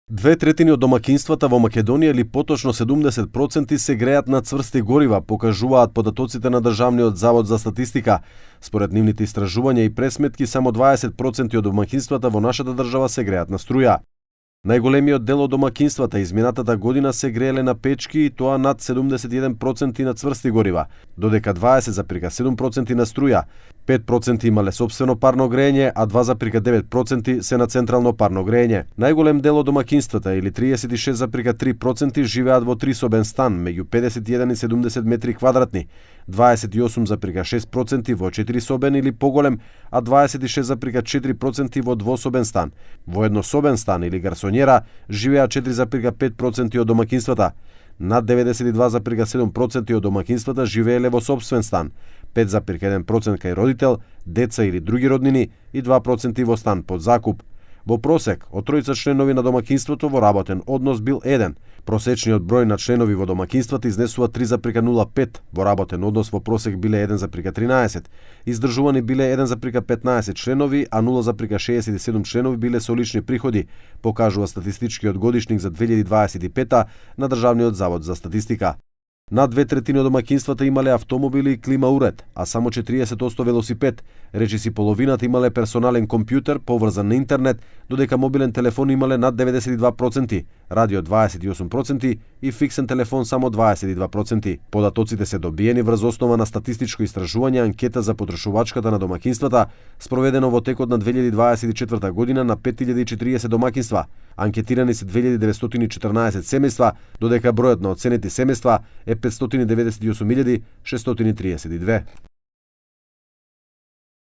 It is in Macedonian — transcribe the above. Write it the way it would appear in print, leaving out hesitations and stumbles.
2/3 од домакинствата во Македонија или поточно 70% се греат на цврсти горива, покажуваат податоците на Државниот завод за статистика. Според нивните истражувања и пресметки, само 20% од домакинствата во нашата држава се греат на струја. Најголемиот дел од домакинствата изминатата година се грееле на печки и тоа над 71% на цврсти горива, додека 20,7% на струја, 5% имале сопствено парно грејење, а 2,9% се на централно парно грејење. Најголем дел од домакинствата, или 36,3%, живеат во трисобен стан, меѓу 51 и 70 метри квадратни, 28,6% во 4-собен или поголем, а 26,4% во двособен стан. Во еднособен стан или гарсонјера живеат 4,5% од домакинствата. Над 92,7% од домакинствата живееле во сопствен стан, 5,1% кај родител, деца или други роднини и 2% во стан под закуп. Во просек, од тројца членови на домакинството во работен однос бил 1. Просечниот број на членови во домакинствата изнесува 3,05, во работен однос во просек биле 1,13. Издржувани биле 1,15 членови, а 0,67 членови биле со лични приходи, покажува статистичкиот годишник за 2025 на Државниот завод за статистика. Над 2/3 од домакинствата имале автомобили и клима уред, а само 40% велосипед, речиси половината имале персонален компјутер поврзан на интернет, додека мобилен телефон имале над 92%, радио 28% и фиксен телефон само 22%. Податоците се добиени врз основа на статистичко истражување анкета за потрошувачката на домакинствата, спроведено во текот на 2024 година на 5040 домакинства. Анкетирани се 2914 семејства, додека бројот на оценети семејства е 598.632.